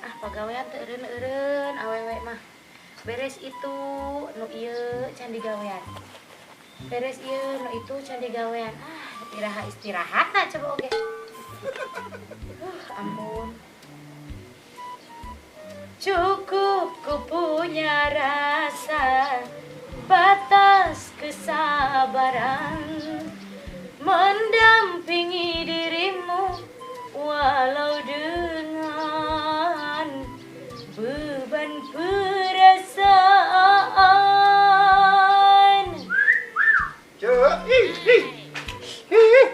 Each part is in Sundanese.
Ah, pagawean teu eureun-eureun awewe mah. Beres itu nu ieu can digawean. Beres ieu nu itu can digawean. Ah, iraha istirahatna coba oge. Ampun. Cukup ku punya rasa, batas kesabaran mendampingi dirimu walau dengan beban perasaan. Cek, ih, ih, ih,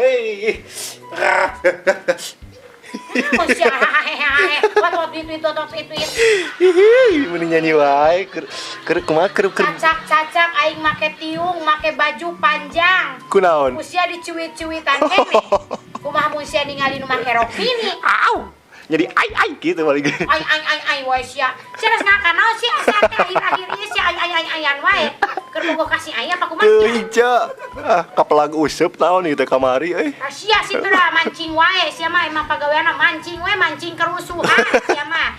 ih, ah. Oh, sia, hahehehe. Wat wat tweet tweet wat tweet tweet. Ih, meni nyanyi wae, keur keur kumaha keur keur Cacak-cacak aing make tiung, make baju panjang. Kunaon? Ku sia dicuit-cuitan kene. Kumaha mun sia ningali nu make rok mini? Au. Jadi ai ai gitu paling. Ai ai ai ai wae sia. Sia geus ngakan naon sia asa teh akhir-akhir ieu sia ai ai ai aian wae. Keur bogoh ka si ai apa kumaha sia? Teuing, Cek. Ah, kapelag useup naon ieu teh kamari euy. Ah, sia situ dah mancing wae sia mah, emang pagaweanna mancing wae, mancing kerusuhan sia mah.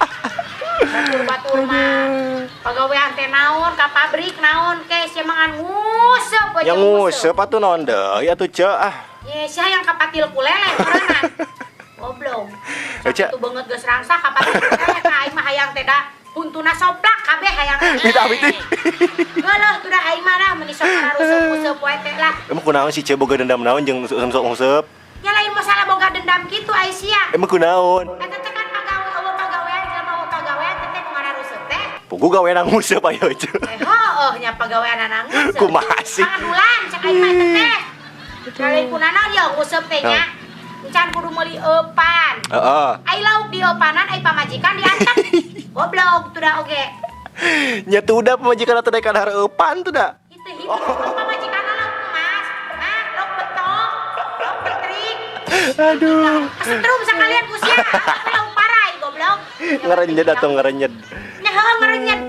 Batur-batur mah pagawean teh naon ka pabrik naon ke sia mah ngan nguseup we Yang jeung nguseup atuh naon deui atuh, Cek, ah. Ye, sia yang kapatil ku lele meureunna. Goblok. Eh, Cek. Sakitu beungeut geus rangsa kapatil ku lele ka aing mah hayang teh da huntuna soplak kabeh hayang. Minta amit ih. Geuleuh tuh dah aing mah dah meuni sok karuseup-useup wae teh lah. Emang kunaon sih Cek boga dendam naon jeung sok nguseup? Ya lain masalah boga dendam kitu ai sia. Emang kunaon? Eta teh kan pagawe eueuh pagawean jelema eueuh pagawean teh teh nu ngararuseup teh. Puguh gawe nang nguseup ayo, Cek. Eh heueuh nya pagawean nguseup. Kumaha sih? Pangadulan cek aing mah eta teh. Lain kunanaon ya nguseup teh nya. Encan kudu meuli eupan. Heeh. Ai lauk di eupanan ai pamajikan diantep. Goblok tuh dah oge. Nya tuh udah pamajikan atuh daek kadahar eupan tuh dah. Itu hidup pamajikan lauk emas. Hah, lauk betok, lauk petrik. Aduh. Kesetrum sekalian ku sia. Lauk parai goblok. Ngerenyet atau ngerenyet. Nya heueuh ngerenyet.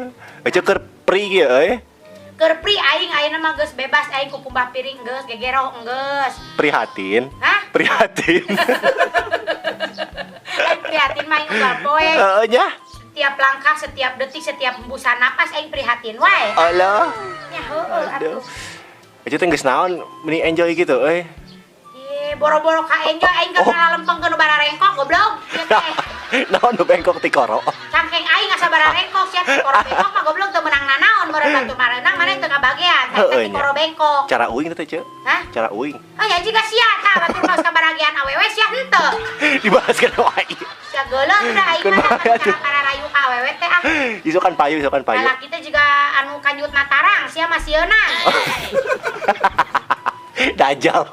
Eh, Cek, keur pri kieu euy. Keur pri aing ayeuna mah geus bebas aing ku kumbah piring geus gegero geus. Prihatin. Hah? Prihatin. Aing prihatin mah aing unggal poe. Heeh nya. Setiap langkah, setiap detik, setiap hembusan napas aing prihatin wae. Alah. Nya heueuh Aduh. atuh. Ece teh geus naon meni enjoy gitu euy. Ye, boro-boro ka enjoy aing keur Oh. ngalalempengkeun nu bararengkok goblok. Ieu teh. Naon nu bengkok tikoro? Cangkeng aing asa bararengkok sia tikoro bengkok mah goblok teu meunang nanaon meureun batur mareunang maneh teu kabagean. Eta Heueuh nya. tikoro bengkok. Cara uing teh, Cek. Hah? Cara uing. Oh ya juga sia tah batur mah kabaragean awewe sia henteu. Dibahas kan wae. Sia geuleuh udah aing mah Kumaha cara atuh? kararayu ka awewe teh ah. Isokan payu, isokan payu. Lalaki teh juga anu kanjut matarang sia mah sieuna. Dajal.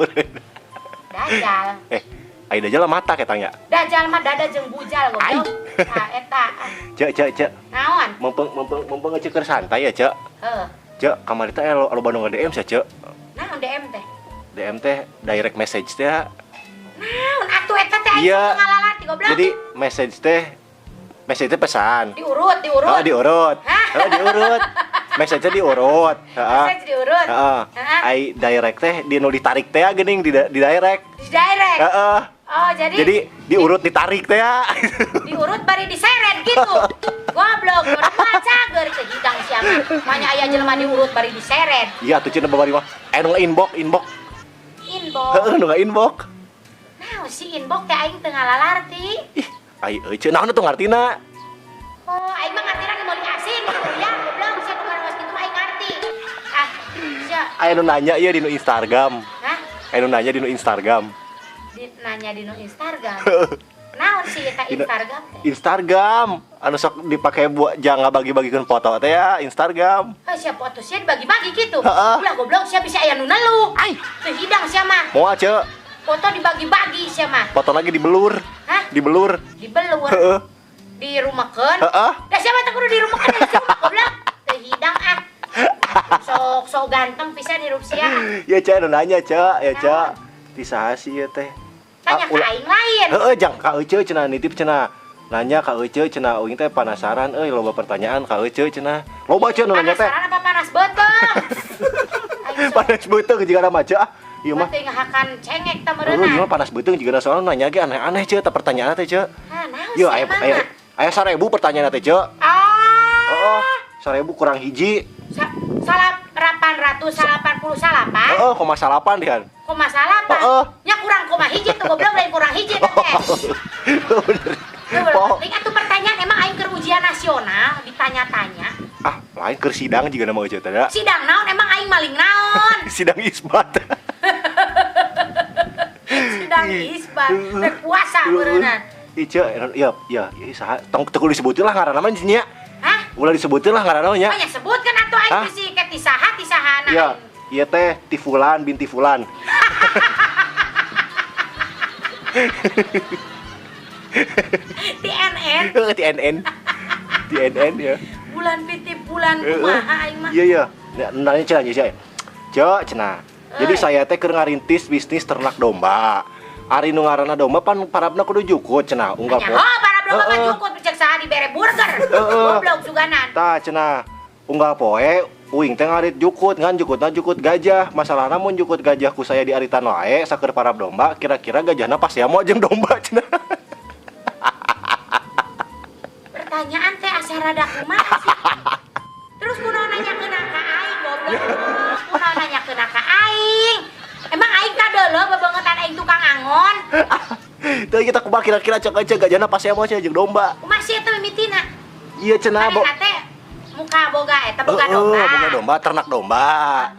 Dajal. Eh, ai dajal mata ketang nya. Dajal mah dada jeung bujal goblok. Tah eta. Cek, cek, cek. Naon? Mumpung mumpung mumpung ngece keur santai ya, Cek. Heuh. Cek, kamari teh aya loba nu nge-DM sia, Cek. Naon DM teh? DM teh direct message teh. Naon atuh eta teh aing Iya. sok ngalalati goblok. Jadi message teh pesan. Diurut, diurut. Heeh, diurut. Hah? Heeh, diurut. Message teh diurut. Heeh. Message diurut. Heeh. Heeh. Ai direct teh di nu ditarik teh geuning di direct. Di direct. Heeh. Oh, jadi Jadi diurut ditarik teh ya. Diurut bari diseret gitu. Goblok, urut mah cager teu hidang sia mah. Manya aya jelema diurut bari diseret. Iya atuh cenah babari mah. Eh nu inbox, inbox. Inbox. Heeh, nu inbox. Nah, si inbox teh aing teu ngalalarti. Ih, ai euy cenah naon atuh ngartina? Oh, aing mah ngartina ge meuli asing gitu ya, goblok sia nu ngawas kitu mah aing ngarti. Ah, sia. Aya nu nanya ieu di nu Instagram. Hah? Aya nu nanya di nu Instagram. Di, nanya di nu Instagram. Naon sih eta Instagram teh? Instagram anu sok dipake buat jangan bagi-bagikeun foto teh ya Instagram. Ah, sia foto sia dibagi-bagi gitu. Heeh. Ulah goblok sia bisa aya nu nelu. Ai. Teu hidang sia mah. Moal, Cek. Foto dibagi-bagi sia mah. Foto lagi dibelur. Hah? Dibelur. Dibelur. Heeh. Dirumahkeun. Heeh. Da sia mah teh kudu dirumahkeun di rumah goblok. Teu hidang ah. Sok sok ganteng pisan hirup sia. Ya Cek nu nanya, Cek, ya Cek. Ti saha sih ieu teh? Tanya Ah, ka aing lain. Heeh, jang ka Ece cenah nitip cenah. Nanya ka Ece cenah uing teh penasaran euy loba pertanyaan ka Ece cenah. Loba Ece nu nanya teh. Penasaran apa panas beuteung? Panas beuteung jiga mah, Ceu, ah. Ieu mah. Teu ngahakan cengek tah Heeh, ieu meureunna. mah panas beuteung jiga soalna nanya ge aneh-aneh, Ceu, tah pertanyaan teh, Ceu. Ah, naon Ieu sih aya emang aya mah? aya 1000 pertanyaan teh, Ceu. Ah. Heeh, 1000 kurang hiji. 888 Heeh, koma salapan dian. Koma salapan. Heeh. Nya kurang koma hiji tuh, goblok, lain kurang hiji teh. Bener. Tuh, Po. penting atuh pertanyaan, emang aing keur ujian nasional ditanya-tanya. Ah, lain keur sidang juga nama Ece teh da. Sidang naon, emang aing maling naon? Sidang isbat. Sidang isbat, rek puasa meureunna. Ice, iya, iya, iya, saha? Tong teu kudu disebutin lah ngaranna mah nya. Hah? Ulah disebutin lah ngaranna nya. Oh nya sebutkeun atuh aing Hah? bisi ke ti saha ti sahana Iya, aing. iya teh ti Fulan binti Fulan. Ti NN. Heeh, ti NN. Ti NN ya. Bulan piti bulan Heeh. kumaha aing mah. Iya, iya. Nah, nanya cenah nya sia. Cek, cenah. Jadi Euy. saya teh keur ngarintis bisnis ternak domba. Ari nu ngaranna domba pan parabna kudu jukut cenah unggal Nya po. oh parab domba mah Heeh. jukut cek saha dibere burger. Heeh. Goblok suganan. Tah cenah unggal poe uing teh ngarit jukut ngan jukutna jukut gajah. Masalahna mun jukut gajah ku saya di aritan wae saker parab domba, kira-kira gajahna pas ya mau jeung domba cenah. Pertanyaan teh asa rada kumaha sih? Terus kunaon nanyakeun ka aing, goblok? Kunaon nanyakeun ka aing? Emang aing kadeuleu bebengetan aing tukang angon? Teu kita kumaha kira-kira cek aja gajahna pas ya mau cenah jeung domba. Kumaha sih eta mimitina? Iya cenah bo. Manehna teh muka boga eta boga Heeh, domba. boga domba, ternak domba.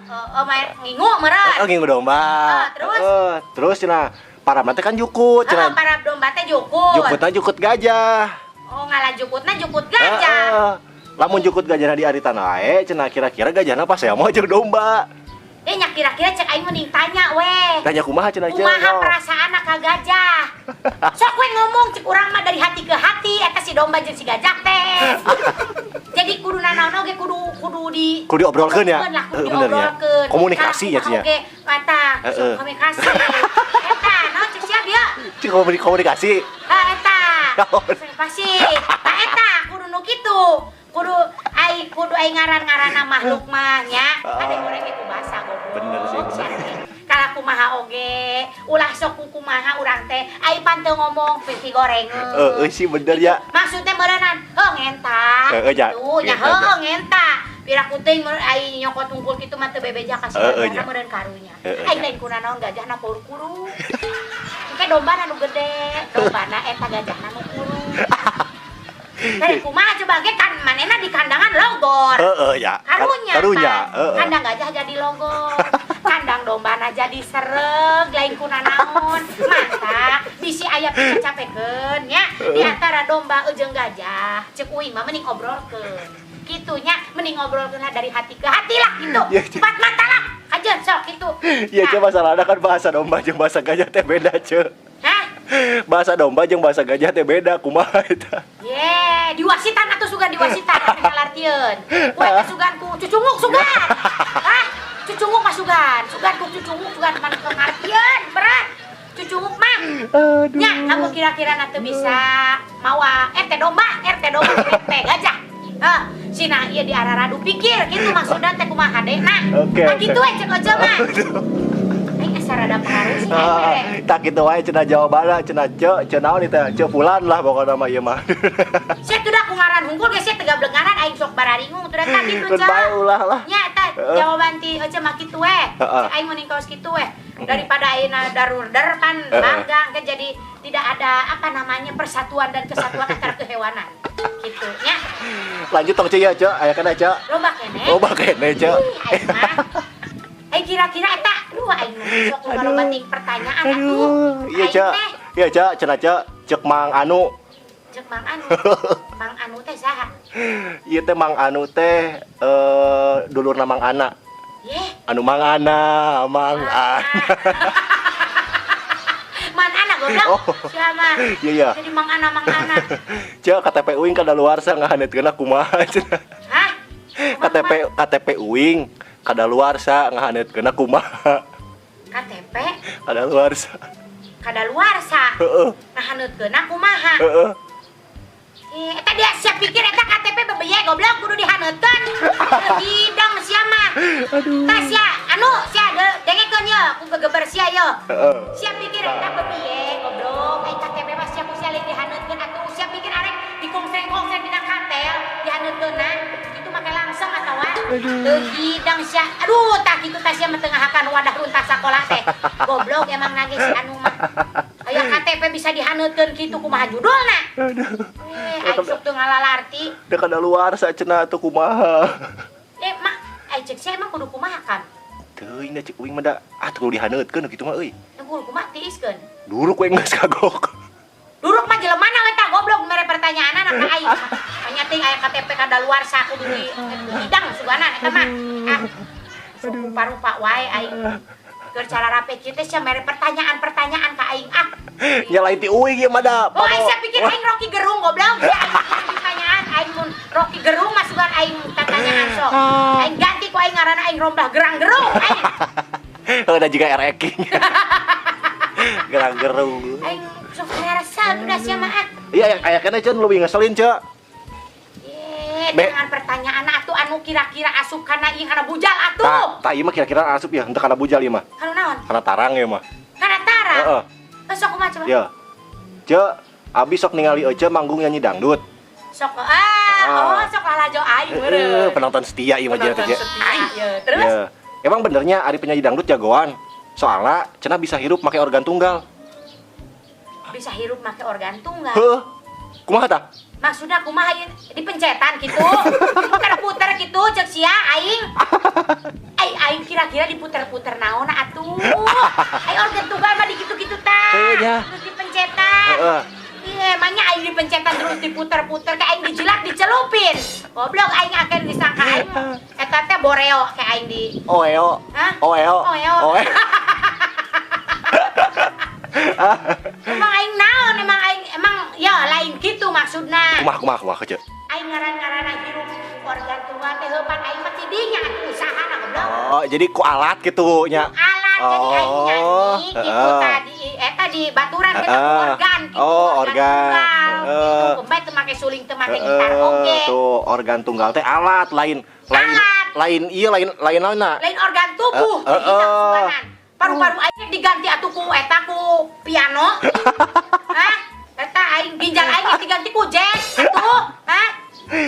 Heeh, main ngingu meureun. Heeh, ngingu domba. Heeh, terus? Heeh, terus cenah parabna teh kan jukut Heeh, cenah. parab domba teh jukut. Jukutna jukut gajah. Oh, ngalah jukutna jukut gajah. Heeh. Lamun jukut gajahna di aritan wae cenah kira-kira gajahna pas ya mau jeung domba. Eh nya kira-kira cek aing mending tanya weh. Tanya kumaha cenah aja. Kumaha perasaan ka gajah? Sok we ngomong cek urang mah dari hati ke hati eta si domba jeung si gajah teh. Jadi kudu nanaon oge kudu kudu di Kudu diobrolkeun ya? Lah, kudu Heeh, bener ya. diobrolkeun. Komunikasi ya, Cia. Oke, mata Heeh. komunikasi. Eta naon cek siap ya? Cik komunikasi. Ah eta. Naon? Komunikasi. Tah eta kudu nu kitu. Kudu ai kudu ai ngaran-ngaranna makhluk mah nya. Ada goreng ku basa goblok. Bener sih, bener. Kala kumaha oge, ulah sok ku kumaha urang teh, ai pan teu ngomong pipi gorengeun. Heeh sih bener ya. Maksudnya meureunan, heuh ngenta. Heeh, ja. Tuh, nya Ngenta, ja. heuh ngenta. Pira kuting meureun ai nyokot tungkul kitu mah teu bebeja ka si Heeh, gajahna ja. meureun karunya. Heeh, Ai ja. lain kuna naon gajahna kuru-kuru. Engke dombana nu gede, dombana eta gajahna nu kuru. Teh kumaha coba ge kan manehna di kandangan logor. Heeh ya. Karunya, Karunya, pan. heeh. Kandang gajah jadi logor, kandang dombana jadi sereg, lain kuna naon. Mantap, bisi aya picacapekeun nya di antara domba jeung gajah. Cek uing mah mending obrolkeun. Kitu nya, mending ngobrolkeun dari hati ke hati lah gitu. Ya, Cek. Empat mata lah. Kajeun sok kitu. Iya, Cek Nah, masalahna kan bahasa domba jeung bahasa gajah teh beda, Cek. hah? Bahasa domba jeung bahasa gajah teh beda, kumaha eta? Ye, diwasitan atuh sugan diwasitan ngalartieun. Ku eta sugan ku cucunguk sugan. Hah? Cucunguk mah sugan, sugan ku cucunguk sugan mah teu ngartieun, berat. Cucunguk mah. Aduh. Nya, kamu kira-kira na teu bisa mawa RT domba, RT domba, RT gajah. Heh, sina ieu di araradu pikir kitu maksudna teh kumaha hadena. Oke, Nah oke. kitu we cek aja mah. Aing asa rada pengaruh sih aing Ah, teh. tak kitu wae cenah jawabanna cenah ceu, ceu naon ieu teh? Ceu fulan lah pokokna mah ieu mah. Sia tuh da ku ngaran hungkul ge sia teu gablek ngaran aing sok bararingung tuh da tah kitu Keun ceu. bae ulah lah. Nya eta Heeh. jawaban ti Ece mah kitu we. Heeh. Cek aing mending kaos kitu we. Daripada ayeuna darurder pan Heeh. banggang kan jadi tidak ada apa namanya persatuan dan kesatuan antara kehewanan. Gitu nya. Lanjut tong ceu ya, ceu. Aya kana ceu. Loba keneh. Loba keneh, ceu. Ih, aing mah. Aing kira-kira eta lu aing mah sok loba ting pertanyaan atuh. Aduh, iya Aing ceu. teh Iya ceu, cenah ceu, ceuk Mang Anu. Cek Mang Anu. Mang Anu teh saha? Ieu teh Mang Anu teh dulurna Mang Ana. Yeh. Anu Mang Ana, Mang Ana. Man Ana goblok. Oh. Siapa? Iya iya. Jadi Mang Ana Mang Ana. Ceu KTP uing kadaluarsa ngahaneutkeunna kumaha cenah. Hah? KTP KTP uing kadaluarsa ngahaneutkeunna kumaha? KTP Kadaluarsa. kadaluarsa. Heeh. Ngahaneutkeunna kumaha? Heeh. Eh, eta dia siap pikir eta KTP bebeye goblok kudu dihaneutkeun. Hidang sia mah. Aduh. Tah sia Anu sia dengekeun ye ku gegeber sia ye. Heeh. Sia pikir eta bepiye goblok, ai KTP mah sia ku sia lain dihaneutkeun atuh. Sia pikir arek dikongsreng-kongsreng dina katel dihaneutkeunna. Kitu make langsung atawa teu hidang sia. Aduh, tah kitu tah sia mah teu ngahakan wadah runtah sakola teh. Goblok emang nage si anu mah. Aya KTP bisa dihaneutkeun kitu kumaha judulna? Aduh. Eh, aing sok teu ngalalarti. Da kadaluarsa cenah atuh kumaha. Eh, mak, ai cek sia emang kudu kumaha kan? Teuing da cek uing mah da ah teu kudu dihaneutkeun kitu mah euy. Yang kudu kumaha tiiskeun. Duruk we geus kagok. Duruk mah jelemana we tah goblok mere pertanyaan ka aing. Nya ting aya KTP kadaluarsa kudu di hidang suganan eta mah. Ah. Sok rupa-rupa wae aing. Keur cara rape kieu teh sia mere pertanyaan-pertanyaan ka aing ah. Nya lain ti uing ieu mah da. Oh, aing sia pikir aing Rocky Gerung goblok. Ya aing pertanyaan aing mun Rocky Gerung mah sugan aing tatanyaan sok. Aing ganti ku aing ngaranna aing Rombah Gerang Gerung aing. Heuh da jiga RX King. Gerang gerung. Aing sok ngarasa udah sia mah ah. Iya aya aya keneh ceun leuwih ngeselin ceu. Eh, dengan pertanyaan atuh anu kira-kira asup kana ieu kana bujal atuh. Tah, tah ieu mah kira-kira asup ya, henteu kana bujal ieu mah. Kana naon? Kana tarang ieu mah. Kana tarang. Heeh. Eh, sok kumaha coba? Ya. Ceu, abi sok ningali Ece manggung nyanyi dangdut. Sok ah, oh sok lalajo aing meureun. Penonton setia ieu mah jeung Penonton teh. setia, ya. Terus? Ya. Emang benernya ari penyanyi dangdut jagoan. Soalnya cenah bisa hirup make organ tunggal. Bisa hirup make organ tunggal. Heuh. Kumaha tah? Maksudnya kumaha ieu dipencetan gitu? Diputer-puter gitu cek sia aing. Ai aing kira-kira diputer-puter naon atuh. Ai organ tunggal mah dikitu-kitu tah. Heuh nya. Terus dipencetan. Heeh. Iya, emangnya aing dipencetan terus diputer-puter kayak aing dijilat dicelupin. Goblok aing akan disangka aing eta teh boreo kayak aing di Oeo. Hah? Oeo. Oeo. Oeo. Emang aing naon, emang aing emang ya lain gitu maksudna. Kumaha kumaha kumaha ceu. Aing ngaran-ngaranna hirup organ tunggal teh heupan aing mah tidinya atuh usahana goblok. Oh, jadi ku alat gitu nya. Alat jadi aing nyanyi gitu tadi eta di baturan kita organ gitu. Oh, organ. Tunggal. Heeh. Gitu kembae teu make suling teu make gitar oge. Tuh, organ tunggal teh alat lain lain Alat. lain iya lain lain naon na? Lain organ tubuh jadi suganan. Paru-paru aing diganti atuh ku eta ku piano. Hah? Eta aing ginjal aing diganti ku jazz atuh. Hah?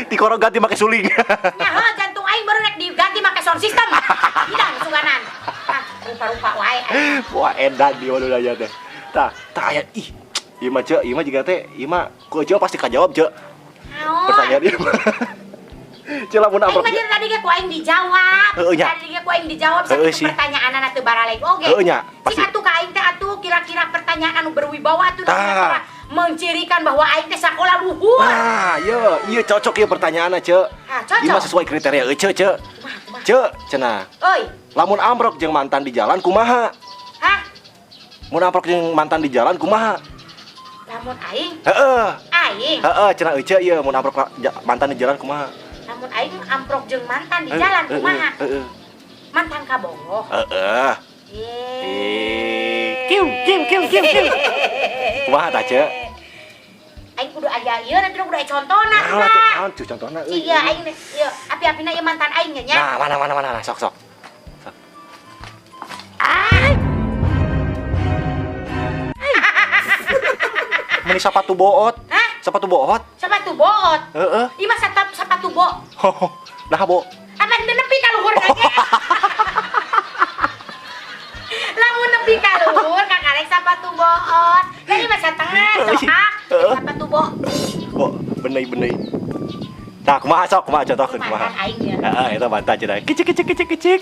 Tikoro ganti make suling. Nya heuh jantung aing baru rek diganti make sound system. Hidang suganan. Ah, rupa-rupa wae aing. Wah, edan di waduh aja teh. Tah, tah aya ih. Ieu mah ceu, ieu mah jiga teh, ieu mah ku eceu pasti kajawab ceu. Naon? Pertanyaan ieu mah. Ceu lamun Aing amprok. mah jadi tadi ge ku aing dijawab. Heueuh nya. Tadi ge ku aing dijawab Heueuh sakitu sih. pertanyaanana teu baraleg oge. Heueuh nya, Cing pasti. atuh ka aing teh atuh kira-kira pertanyaan anu berwibawa atuh Tah. kira-kira mencirikan bahwa aing teh sakola luhur. Nah, ye, ieu cocok ieu pertanyaanna ceu. Ah, cocok. Ieu mah sesuai kriteria eceu ceu. Kumaha kumaha? Ceu, cenah. Oi, Lamun amprok jeung mantan di jalan kumaha? hah? Mun amprok jeung mantan di jalan kumaha? Lamun aing, Heeh. aing, Heeh, cenah eceu ieu mun amprok mantan di jalan kumaha? lamun aing amprok jeung mantan di jalan kumaha? Heeh. Mantan kabogoh. Heeh. Ye. Kiu kiu kiu kiu kiu. Kumaha tah, Ceu? Aing kudu aya ieu nanti kudu aya contona Naon atuh, tah. naon cuy contohna euy. Iya, aing ieu api-apina ieu mantan aing nya nya. Nah, mana mana mana, sok sok. Sok. Ah, Meni sepatu boot. Hah? Sepatu boot. Sepatu boot. Heeh. Ieu mah sepatu bo. Nah, bo. Apa teu nepi ka luhur kage? Lamun nepi ka luhur kakarek sepatu boot. Jadi mah satengah cokak sepatu bo. Bo, benei benei. Tah, kumaha sok, kumaha contohkeun kumaha. Mantan aing ya. Heeh, eta mantan cenah. Kicik kicik kicik kicik.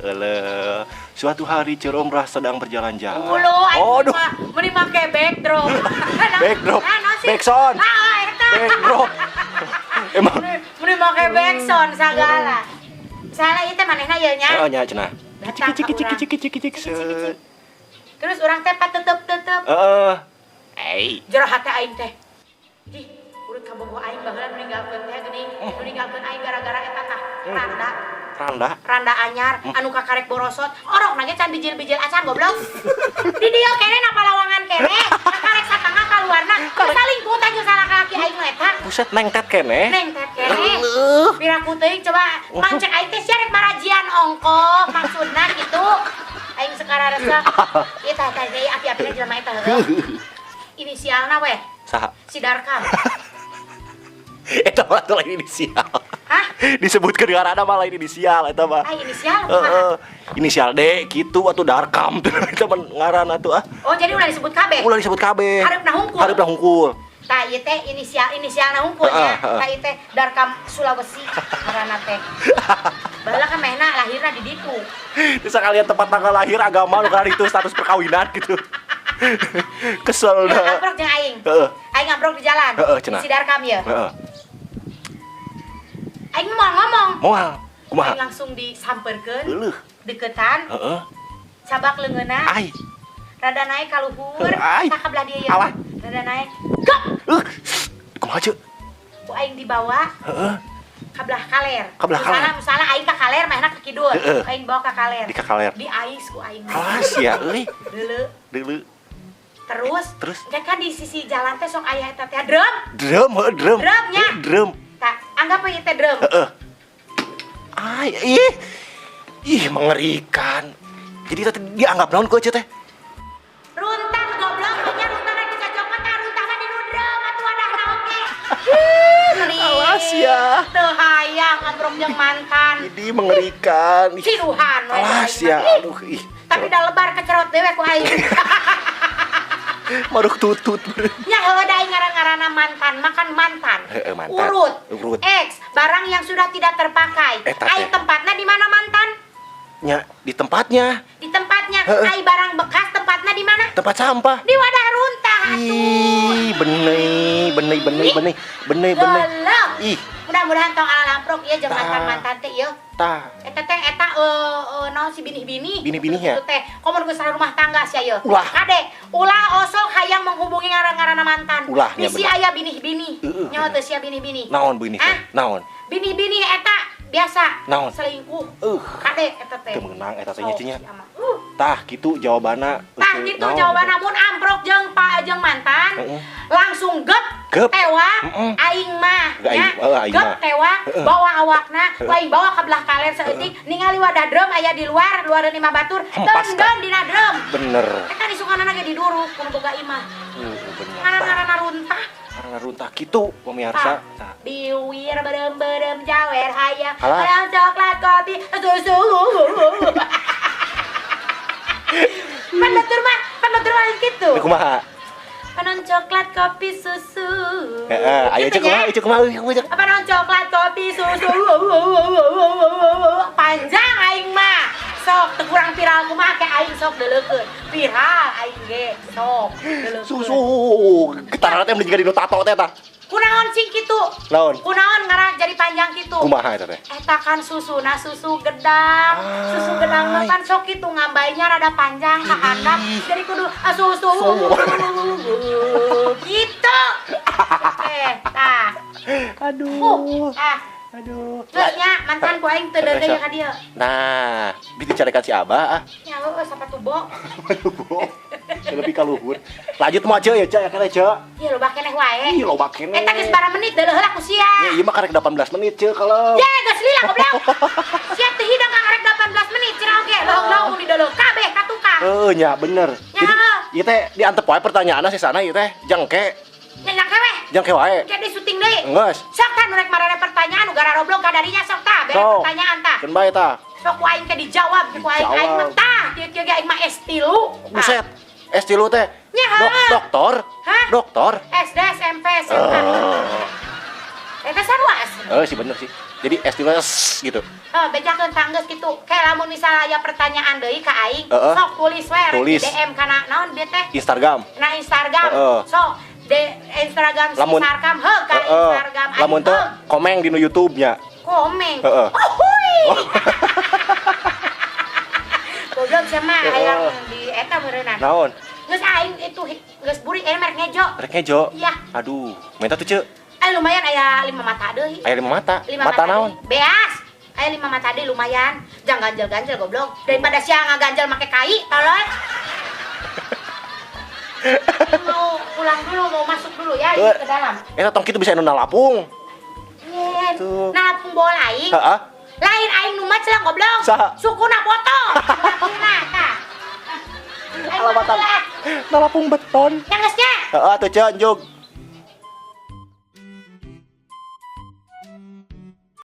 Eleuh. Suatu hari Ciromrah sedang berjalan-jalan. Ulo, aing Oh, aduh. mah meuni make backdrop. Backdrop. Ah, naon sih? Backsound. Ah, eta. Backdrop. Emang Meuni make backsound sagala. Salah ieu teh manehna ieu nya. heeh nya cenah. Datang Kicik ka kicik urang. kicik kicik kicik. Kicik, kicik. Terus urang teh patetep-tetep. Heeh. Ei. Jero hate aing teh. Ih, urut kabogoh aing baheula nu ninggalkeun teh geuning, nu ninggalkeun aing gara-gara eta tah randa. Randa. Randa anyar anu kakarek borosot. Orok ge can bijil-bijil acan goblok. Di dieu kene napa lawangan kene, kakarek satengah kaluarna. Salingkuh teh jeung salah laki aing nu eta. Buset nengtet kene. Neng teh kene. Piraku teuing coba mancek aing teh sia rek marajian ongkoh maksudna gitu. Ngararesep. Ieu tah tah deui api-apina jelema eta heueuh. Inisialna weh, Saha? Si Darkam. Eta mah tuh lain inisial. Hah? Disebutkeun ngaranna mah lain inisial eta mah. Ah, inisial Heeh. kumaha? Inisial D gitu atuh, Darkam tuh eta mah ngaranna tuh ah. Oh, jadi ulah disebut kabeh. Ulah disebut kabeh. Hareupna hungkul. Hareupna hungkul. Tah, ieu teh inisial inisialna hungkul nya. Heeh, heeh. Tah, ieu teh Darkam Sulawesi ngaranna teh. Baheula kan mehna lahirna di ditu. Terus sekalian tempat tanggal lahir, agama, nu itu status perkawinan gitu. Kesel Ya, dah. amprok jeung aing. Heeh. Aing amprok di jalan. Heeh, cenah. Si Darkam ye. Heeh. Aing mau ngomong. Moal. Kumaha? Aing langsung disamperkeun. Euleuh. Deketan, Heeh. cabak leungeunna, Ai. Rada naik ka luhur, Ai. tah ka belah dieu ye. Alah. Rada naik. Gep! Kumaha, Ceu? Ku aing dibawa Heeh. ka belah kaler. Ka belah kaler. Misalnya, misalnya aing ka kaler, manehna ka kidul. Heeh. Aing bawa ka kaler. Di ka kaler. Di ais ku aing. Alas ya euy. Deuleu. Deuleu. Terus, Terus? Kayak kan di sisi jalan teh sok aya eta teh drum. Drum, heuh, drum. Drumnya. Heuh, drum. Tah, anggap we ieu teh drum. Heeh. Ai, ih. Ih, mengerikan. Jadi teh dianggap naon ku Ece teh? Runtah goblok, nya runtah rek dicocokkeun tah runtah mah dinu drum atuh wadahna oge. Ih, Awas ya. Teu hayang amprok jeung mantan. Ini mengerikan. Ih, Ciduhan we alas aing ya, mah. Ih, aduh ih. tapi dah lebar kecerot dewe ku aing. Maruk tutut. Nya heueuh da aing ngaran-ngaranna mantan, makan mantan. Heeh, mantan. Urut. Urut. Ex, barang yang sudah tidak terpakai. Eta teh. Ai tempatna di mana mantan? Nya di tempatnya, Di tempatnya. Heeh. Ai barang bekas tempatna di mana? Tempat sampah. Di wadah runtah atuh. Ih, benih, benih, benih, benih, benih, benih. Gelem. Ih, Mudah-mudahan tong ala lamprok ieu jeung Tah. mantan-mantan teh ieu. Tah. Eta teh eta eh eh, naon si binih-binih. Binih-binihnya? Itu teh komo geus rumah tangga sia ieu. Ulah. Kade, ulah osok hayang menghubungi ngaran-ngaranna mantan. Ulah, nya Bisi bener. aya binih-binih. Heeh, Nyawa bener. teu sia binih-binih. Naon binih teh? Hah? Naon? Binih-binih eta biasa. Naon? Selingkuh. Kade eta teh. Teu meunang eta teh nya, Sok, Nya. sia mah. Tah, gitu jawabanna. Tah Ece, gitu naon jawaban gitu? Mun amprok jeung pak jeung mantan Heeh. langsung gep, Gep. tewa Heeh. aing mah Gak aing, nya. heeh, aing Gep mah. tewa bawa awakna ku aing bawa ka belah kaler saeutik, ningali wadah drum aya di luar luar imah batur. Hempas, tendon dina drum. Bener. Eta disukanana ge diduruk kudu boga imah. Heeh, bener. Ngaran-ngaranna runtah. Karena runtah gitu, pemirsa. Tah. Biwir berem-berem jawer hayang Alah. hayang coklat kopi susu. Pan batur mah, pan batur mah gitu. Ini kumaha? Panon coklat kopi susu. Heeh, ayo Gitu cek kumaha, nya. cek kumaha, euy, kumaha, cek. Panon coklat kopi susu. Panjang aing mah. Sok teu kurang viral kumaha ke aing sok deuleukeun. Viral aing ge sok deuleukeun. Susu. Getaran teh juga dinu tato teh tah. Kunaon sing kitu? Naon? Kunaon ngarah jadi panjang kitu? Kumaha eta teh? Eta kan susuna susu gedang. Susu gedang mah kan sok kitu ngambainya rada panjang ka handap. Jadi kudu ah, susu gitu. Eh, tah. Aduh. Ah, Aduh. geus nya mantan ku aing teu deui ka dieu. Nah, dicarikan si Abah ah. Ya heueuh sapatu bo. Aduh, bo. Lebih ka luhur. Lanjut mau Ceu ya, Ceu, ya keneh, Ceu. Ieu loba keneh wae. Ih, loba keneh. Eta geus bara menit deuleuh heula ku sia. Ya, ieu mah karek 18 menit, Ceu, kalau. Ya, geus lila goblok. Sia teu hidang ka karek 18 menit cenah oge. Lohong-lohong mun dideuleuh kabeh ka tukang. Heeh, nya bener. Ya. Jadi, ieu teh diantep wae pertanyaanna si sana ieu teh, jangke. Nya jangke weh. Jangke wae. Jadi syuting deui. Enggeus. Sok tah nu rek marane pertanyaan nu gara roblok kadarinya sok tah bere Sok. pertanyaan tah. Keun bae tah. Sok ku aing teh dijawab ku aing aing mah Dijawab. tah kieu-kieu ge aing mah S3. Buset. S3 teh. Nya. Doktor. Hah? Doktor. SD, SMP, SMA. Eta sarua. Eh, sih bener sih. Jadi S3 S gitu. Eh, bejakeun tah geus kitu. Kayak lamun misalnya aya pertanyaan deui ka aing, Heeh. sok tulis we rek di Tulis. DM kana naon bieu teh? Instagram. Na Instagram. Heeh. Sok de Instagram si Lamun- Sarkam heuh ka Heeh. Instagram aing Lamun teu heuh. komeng di nu YouTube-nya. Komeng. Heeh. Oh, hui. Goblok sama Heeh. hayang di eta meureunna. Naon? Geus aing itu geus burik aing merek ngejo. Rek ngejo. Iya. Aduh, minta tuh, Ceu. Eh lumayan aya lima mata deui. Aya lima mata. Lima Mata naon? deui. Beas. Aya lima mata deui lumayan. Jangan ganjel-ganjel goblok. Daripada sia ngaganjel make kai, tolol. Aing mau pulang dulu, mau masuk dulu ya ini Eh. ke dalam. Eta tong kitu bisa anu nalapung. Yen. Tuh. Nalapung bola aing. Heeh. Lain aing nu macelang goblok. Saha? Sukuna potong. Nalapungna tah. Nalapung beton. Yang geus nya. Heeh atuh, Ceu, jug.